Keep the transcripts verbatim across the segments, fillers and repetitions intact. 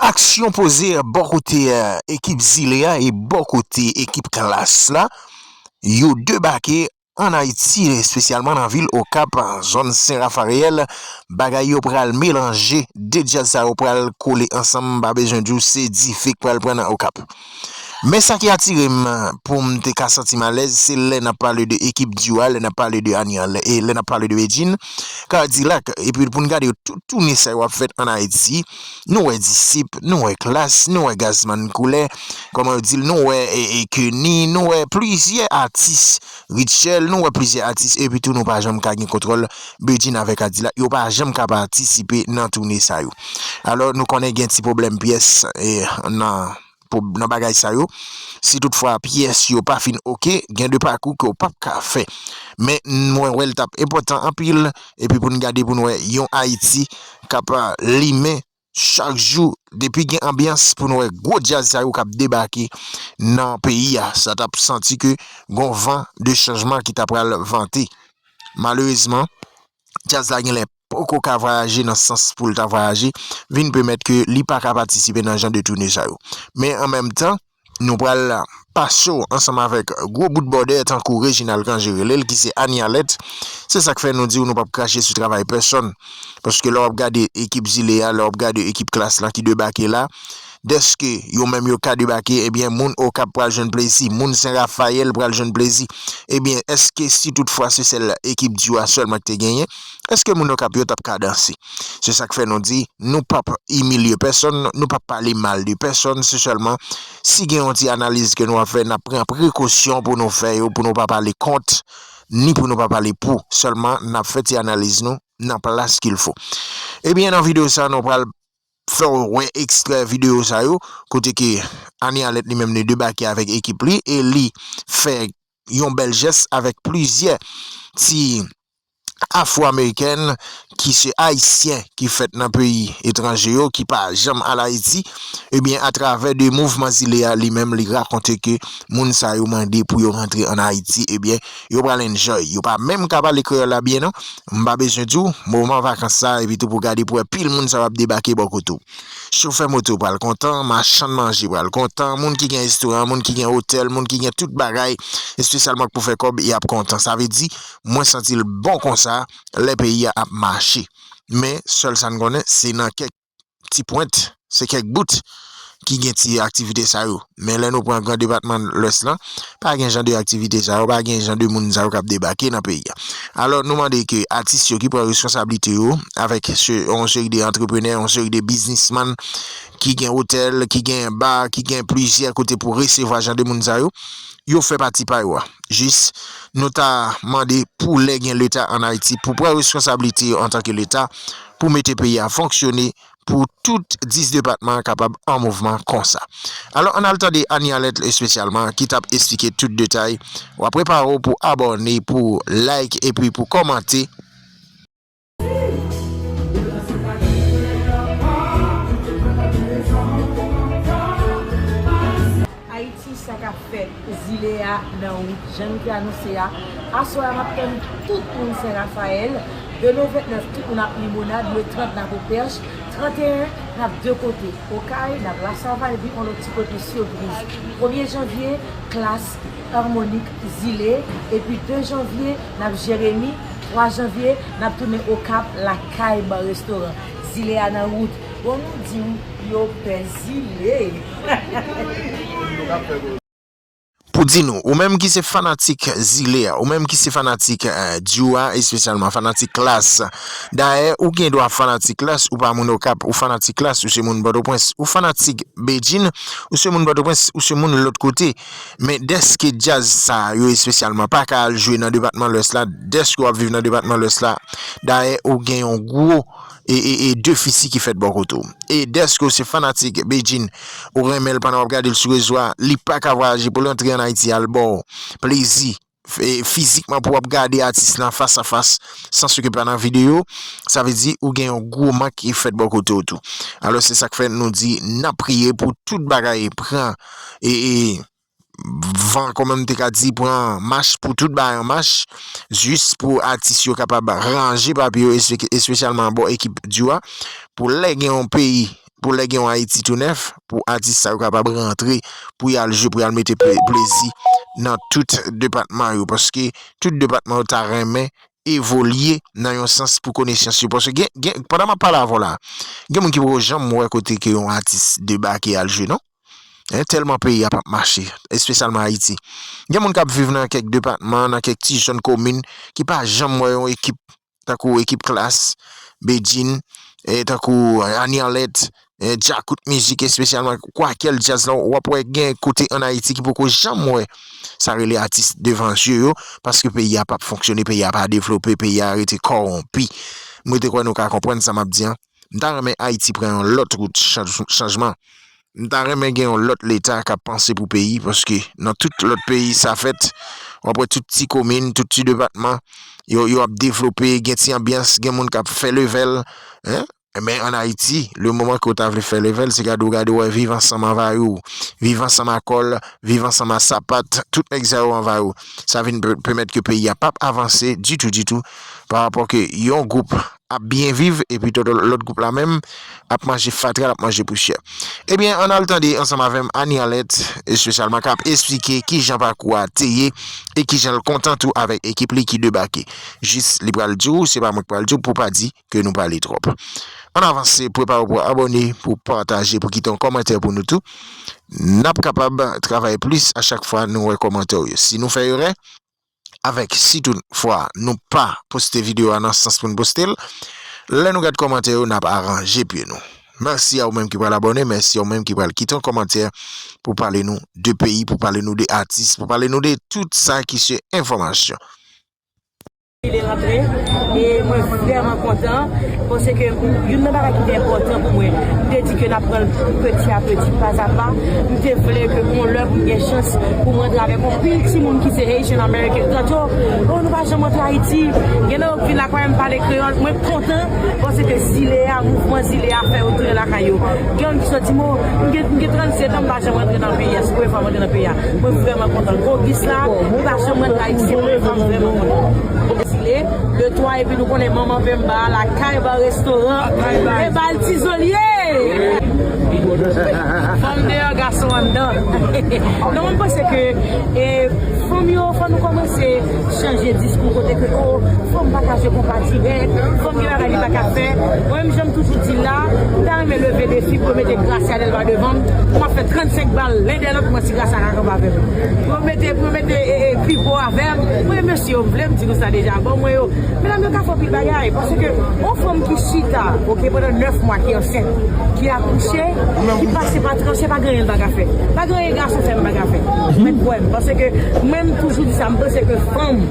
Aksyon poze bò kote, eh, ekip Zile a e bò kote ekip Klas la. Yo debake ann Ayiti, espesyalman nan vil Okap, zòn Sen Rafayèl. Bagay yo pral melanje, de djaz sa yo pral kole ansanm, m pa bezwen di w se dife k pral pran nan Okap. Men sa ki atire m pou m te ka santi m alèz, se lè n ap pale de ekip Diwa, lè n ap pale de Aniel e lè n ap pale de Bedjine, Kadilak, epi pou n gade yo tout toune sa yo ap fèt ann Ayiti, nou wè Disip, nou wè Klas, nou wè Gazman Koulè, kòman yo di l, nou wè, e, e, Kenny, nou wè plizyè atis, Rutshelle, nou wè plizyè atis, epi tou nou pa janm ka gen kontwòl Bedjine avèk Kadilak, yo pa janm ka patisipe nan toune sa yo. Alò, nou konnen gen ti pwoblèm pyès, e, nan, pwob-, nan bagay sa yo. Si toutfwa pyès yo pa fin oke, gen de pakou ke w p ap ka fè. Men mwen wè l t ap enpòtan anpil, epi pou n gade pou n wè yon Ayiti k ap, a, limen chak jou, depi gen anbyans pou n wè gwo djaz sa yo k ap debake nan peyi a. Sa t ap santi ke gon van de chanjman ki ta pral vante. Malerezman, djaz la genlè poko ka vwayaje nan sans pou l ta vwayaje, vin pèmèt ke li pa ka patisipe nan jan de toune sa yo. Men an menm tan, nou pral pase w ansanm avèk gwo bout bòdè tankou Reginald Cangé rele l, ki se Anialet. Se sa k fè nou di w nou p ap krache sou travay pèsonn. Paske lè w ap gade ekip Zile a, lè w ap gade ekip Klas la ki debake la, dèske yo menm yo ka debake, ebyen, moun Okap pral jwenn plezi, moun Sen Rafayèl pral jwenn plezi. Ebyen, èske si toutfwa se sèl ekip Diwa sèlman ki te genyen, èske moun Okap yo t ap ka danse? Se sa k fè nou di, nou p ap imilye pèsonn, nou p ap pale mal de pèsonn, se sèlman si gen yon ti analiz ke nou ap fè, n ap pran prekosyon pou nou fè yo, pou nou pa pale kont, ni pou nou pa pale pou. Sèlman, n ap fè ti analiz nou nan plas qu'il faut. Ebyen, nan videyo sa, nou pral fè w wè ekstrè videyo sa yo, kote ke Anialet li menm li debake avèk ekip li e li fè yon bèl jès avèk plizyè ti afwo-amerikèn ki se ayisyen ki fèt nan peyi etranje yo, ki pa janm al Ayiti. Ebyen, atravè de mouvman Zile a, li menm li rakonte ke moun sa yo mande pou yo rantre ann Ayiti, ebyen, yo pral enjoy. Yo pa menm ka pale kreyòl la byen non. M pa bezwen di w, moman vakans sa, epi tou pou gade pou wè pil moun sa yo ap debake bò kote w. Chofè moto pral kontan, machann manje pral kontan, moun ki gen restoran, moun ki gen otèl, moun ki gen tout bagay, espesyalman k pou fè kòb, y ap kontan. Sa vle di, mwen santi l bon konsa, lè peyi a ap mache. Men, sèl sa n konnen, se nan kèk ti pwent, se kèk bout ki gen ti aktivite sa yo. Men lè nou pran gran depatman Lwès lan, pa gen jan de aktivite sa yo, pa gen jan de moun sa yo k ap debake nan peyi a. Alò, nou mande ke atis yo ki pran responsablite yo avèk se, yon seri de antreprenè, yon seri de biznismann ki gen otèl, ki gen ba, ki gen plizyè kote pou resevwa jan de moun sa yo, yo fè pati pa yo a. Jis, nou ta mande pou lè gen leta ann Ayiti, pou pran responsablite yo antanke leta, pou mete peyi a fonksyone, pou tout dis depatman an kapab an mouvman konsa. Alò, ann al tande Anialet espesyalman, ki t ap esplike tout detay. W ap prepare w pou abòne, pou like, epi pou kòmante. Ayiti, sa k ap fèt, Zile a nan wout, jan n te anonse a. Aswè a, m ap tann tout moun Sen Rafayèl. Demen vennèf, tout moun ap Limonad. Le trant, n ap Opèch. Tranteyen, n ap de kote. Okay, n ap Lasavann, epi yon lòt ti kote sipriz. Premye janvye, Klas, Armonik, Zile. Epi de janvye, n ap Jeremi. Twa janvye, n ap tounen Okap, lakay Bar Restoran. Zile a nan wout. Bon, nou di w, yo pè Zile. Pou di nou, ou menm ki se fanatik Zile a, ou menm ki se fanatik, eh, Dyou a, espesyalman fanatik Klas. Dayè, ou gen dwa fanatik Klas, ou pa moun Okap, ou fanatik Klas, ou se moun Pòtoprens, ou fanatik Bedjine, ou se moun Pòtoprens, ou se moun lòt kote. Men dèske djaz sa yo espesyalman pa ka al jwe nan depatman Lwès la, dèske w ap viv nan depatman Lwès la, dayè, ou gen yon gwo e, e, e defisi ki fèt bò kote w. E dèske w se fanatik Bedjine, ou renmen l pandan w ap gade l sou rezo a, li pa ka vwayaje pou l rantre ann Ayiti al ba w plezi, f-, e, fizikman pou w ap gade atis lan fas a fas, san se ke pa nan videyo, sa vle di ou gen yon gwo mank ki fèt bò kote w tou. Alò, se sa k fè nou di n ap priye pou tout bagay pran, e, e, van, kòman m te ka di, pran mach, pou tout bagay an mach, jis pou atis yo kapab ranje papye yo, espe-, espesyalman bò ekip Dyou a, pou lè gen yon peyi pou lè gen yon Ayiti tou nèf, pou atis sa yo kapab rantre, pou y al jwe, pou y al mete ple-, plezi nan tout depatman yo, paske tout depatman yo ta renmen evolye nan yon sans pou konesans yo. Paske gen, gen, pandan m ap pale avè w la, gen moun ki poko janm wè kote ke yon atis debake al jwe, non? Hein, tèlman peyi a p ap mache, espesyalman Ayiti. Gen moun k ap viv nan kèk depatman, nan kèk ti zòn komin, ki pa janm wè yon ekip, tankou ekip Klass, Bedjine, e tankou Annie Arlette, e Djakout Mizik espesyalman, Kwakel Djaz la, w ap wè gen kote ann Ayiti ki poko janm wè sa rele atis devan zye yo, paske peyi a p ap fonksyone, peyi a pa devlope, peyi a rete kòwonpi. Mwen te kwè nou ka konprann sa m ap di an. M ta renmen Ayiti pran yon lòt wout chanj-, chanjman. M ta renmen gen yon lòt leta k ap panse pou peyi, paske nan tout lòt peyi sa fèt, w ap wè tout ti komin, tout ti depatman, yo, yo ap devlope, gen ti anbyans, gen moun k ap fè level, hein? Men ann Ayiti, le moman ke w ta vle fè level, se gade w gade w wè Viv Ansanm anvayi w, Viv Ansanm a kòl, Viv Ansanm a sapat, tout nèg sa yo anvayi w. Sa vin pe-, pèmèt ke peyi a p ap avanse ditou, ditou, pa rapò ke yon gwoup ap byen viv, epi tout lòt gwoup la menm ap manje fatra, l ap manje pousyè. Ebyen, ann al tande ansanm avè m Annie Arlette, espesyalman k ap esplike kijan pakou a te ye e kijan l kontan tou avèk ekip li ki debake. Jis li pral di w, se pa mwen k pral di w, pou pa di ke nou pale twòp. Ann avanse, prepare w pou abòne, pou pataje, pou kite yon kòmantè pou nou tou. N ap kapab travay plis a chak fwa nou wè kòmantè w yo. Si nou fè erè, avèk si tout fwa nou pa poste videyo a nan sans pou n poste l, lè nou gad kòmantè yo, n ap aranje pye nou. Mèsi a ou menm ki pral abòne, mèsi a ou menm ki pral kite yon kòmantè pou pale nou de peyi, pou pale nou de atis, pou pale nou de tout sa ki se enfòmasyon. Li rantre, e mwen vrèman kontan, paske youn nan bagay ki te enpòtan pou mwen, m te di ke n ap pran l peti a peti, pa a pa. M te vle ke yon lè pou m gen chans pou m rantre avèk anpil timoun ki se Haitian American. Yo di, "Oh, nou pa janm rantre Ayiti." Gen nan yo k vin lakay mwen, m pale kreyòl, mwen kontan, paske zile a, mouvman zile a fè yo tounen lakay yo. Gen youn ki sot di m, "Oh, m gen, m gen trannsèt an, m pa janm rantre nan peyi a, se premye fwa m rantre nan peyi a." Mwen vrèman kontan. Gwo bis la, li pa janm rantre Ayiti, se premye fwa, m vrèman kontan. Zile, le twa, epi nou konnen manman Pemba lakay ba restoran, e bal ti zolye. Fanm deyò, gason anndan. Non, mwen panse ke, e, fanm yo, fò nou kòmanse chanje diskou kote ke, oh, fanm pa ka jwe konpa dirèk, fanm gen bagay li pa ka fè. Mwen menm, jan m toujou di l la, m ta renmen leve defi pou yo mete Gracia Delva devan m, pou m ap fè trannsenk bal len dèyè lòt, mwen si Gracia ka kanpe avè m. Pou yo mete, pou yo mete, e, e, Pipo avè m. Mwen, mesye yo, m vle m di nou sa deja. Bon, mwen yo, medam yo ka fè anpil bagay. Paske yon fanm ki chita, oke, pandan nèf mwa ki ansent, ki akouche, ki pase pa tranche, pa gen anyen l pa ka fè. Pa gen anyen gason fè m pa ka fè. Mèt kwè m. Paske mwen, m toujou di sa, m panse ke fanm,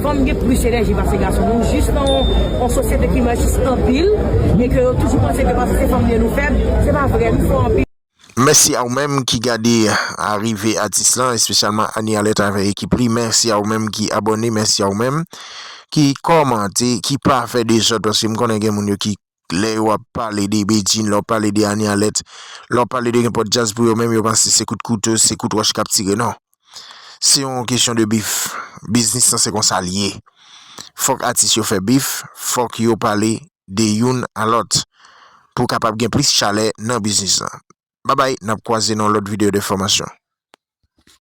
fanm gen plis enèji pase gason. Nou jis nan yon, yon sosyete ki machis anpil, e ke yo toujou panse ke paske se fanm li ye nou fèb, se pa vre, nou fò anpil. Mèsi a ou menm ki gade arive atis lan, espesyalman Annie Arlette avèk ekip li. Mèsi a ou menm ki abòne, mèsi a ou menm ki kòmante, ki pa fè dezòd, paske m konnen gen moun yo ki, lè yo ap pale de Bedjine, lè w ap pale de Annie Arlette, lè w ap pale de nenpòt djaz pou yo menm, yo panse se kout kouto, se kout wòch k ap tire. Non. Se yon kesyon de bif. Biznis lan se konsa l ye. Fòk atis yo fè bif, fòk yo pale de youn a lòt pou kapab gen plis chalè nan biznis lan. Babay, n ap kwaze nan yon lòt videyo de fòmasyon.